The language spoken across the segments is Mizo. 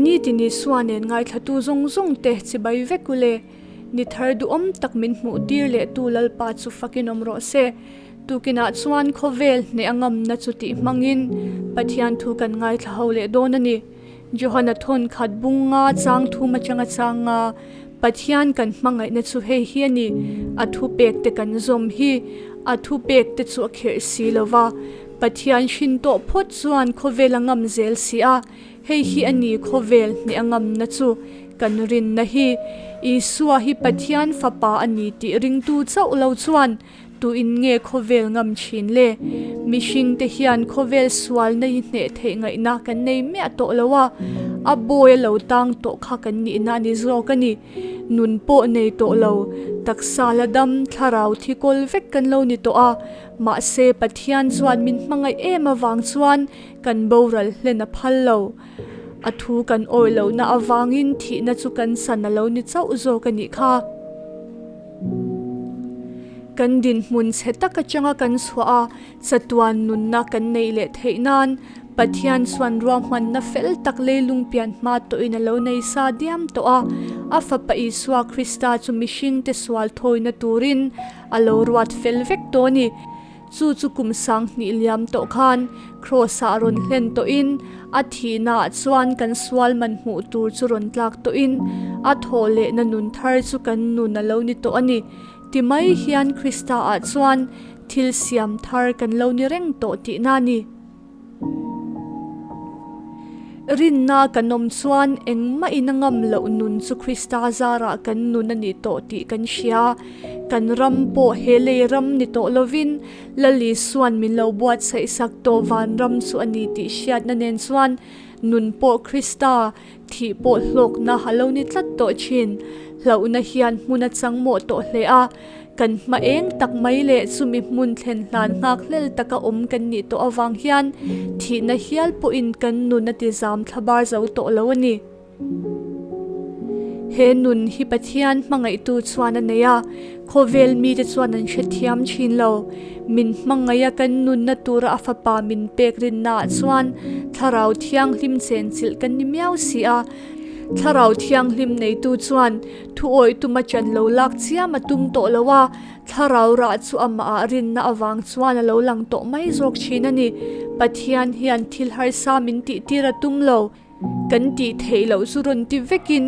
Nitin Isua nen ngaithlatu zawng zawng te chibai vek u le. Ni thar duhawm tak min hmuh tir leh tu Lalpa chu fakin awm rawh se. Tukinah chuan khawvel hneh a ngamna chu tih hmangin Pathian thu kan ngaithla ho leh dawn a ni. Johana thawn khat bung nga chang thum atanga chang nga Pathian kan hmangaihna chu hei hi a ni, a thupek te kan zawm hi, a thupek te chu a kherh si lo va, Pathian hrin tawh phawt chuan khawvel a ngam zel si a, hei hi a ni khawvel hneh a ngamna chu kan rinna hi. Isua hi Pathian fapa a ni tih ringtu chauh lo chuan Tuin nge khawvel ngam thin le? Mihring te hian khawvel sualna hi hneh theih ngaihna kan nei miah tawh lo a, a bawi a lo tang tawh kha kan nihna a ni zawk a ni. Nun pawh nei tawh lo, taksa la dam, thlarau thi kawl vek kan lo ni tawh a, mahse Pathian chuan min hmangaih em avang chuan kan boral hlen a phal lo. A thu kan awih lohna avangin thihna chu kan san a lo ni chauh zawk a nih kha. Kan dinhmun chhe tak atanga kan chhuah a, chatuan nunna kan neih leh theih nan Pathian chuan ruahmanna fel tak leilung pian hma tawhin a lo nei sa diam tawh a. A Fapa Isua Krista chu mihringte sual thawina turin a lo ruat fel vek tawh a ni. Chu chu kum 2000 liam tawh khan Kraws-ah rawn hlen tawhin a thihnaah chuan kan sual man hmuh tur chu rawn tlak tawhin a thawh lehna nun thar chu kan nun a lo ni tawh a ni. Ti mai hian Krista-ah chuan thil siam thar kan lo ni reng tawh tihna a ni. Rinna kan awm chuan engmah in a ngam loh nun chu Krista zarah kan nun a ni tawh tih kan hria. Kan ram pawh he lei ram ni tawh lovin Lal Isua'n min lo buatsaih sak tawh van ram chu a ni tih hriatna nen chuan nun pawh Krista thih pawh hlawkna a lo ni tlat tawh thin. Hlauhna hian hmun a chang mawh tawh hle a. Kan hma eng tak mai leh chumi hmun thlen hlan nghak hlel taka awm kan nih tawh avang hian thihna hial pawhin kan nun a ti zam thla bar zo tawh lo a ni. He nun hi Pathian hmangaihtu chuan a nei a, khawvel mite chuan an hrethiam thin lo. Min hmangaih a kan nunna tura a fapa min pek rinnaah chuan Thlarau Thianghlim chenchilh kan ni miau si a. Thlarau Thianghlim neitu chuan Thu awih tuma chan lo lak chiam a tum tawh lo a, thlarau rah chu amahah rinna avang chuan a lo lang tawh mai zawk thin a ni. Pathian hian thil harsa min tih tir a tum lo. Kan tih theih loh chu rawn ti vekin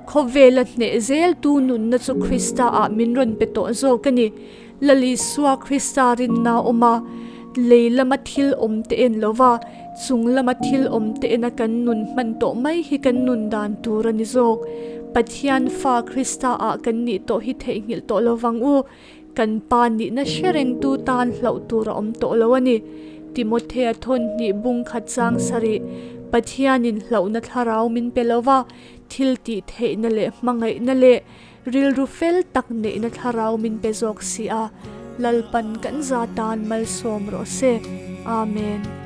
khawvela hneh zeltu nunna chu Krista ah min rawn pe tawh zawk a ni. Lal Isua Krista rinna a awm a, lei lama thil awm te en lova, chung lama thil awm te ena kan nun hman tawh mai hi kan nun dan tur a ni zawk. Pathian fa Krista ah kan nih tawh hi theihnghilh tawh lo vang u, kan pa nihna hre rengtu tan hlauh tur a awm tawh lo a ni. Timothea thawn hnih bung khat chang sarih, Pathianin hlauhna thlarau min pe lova, thil tih theihna leh hmangaihna leh Rilru fel tak neihna thlarau min pe zawk si a, Lalpan kan za tan malsawm rawh se. Amen.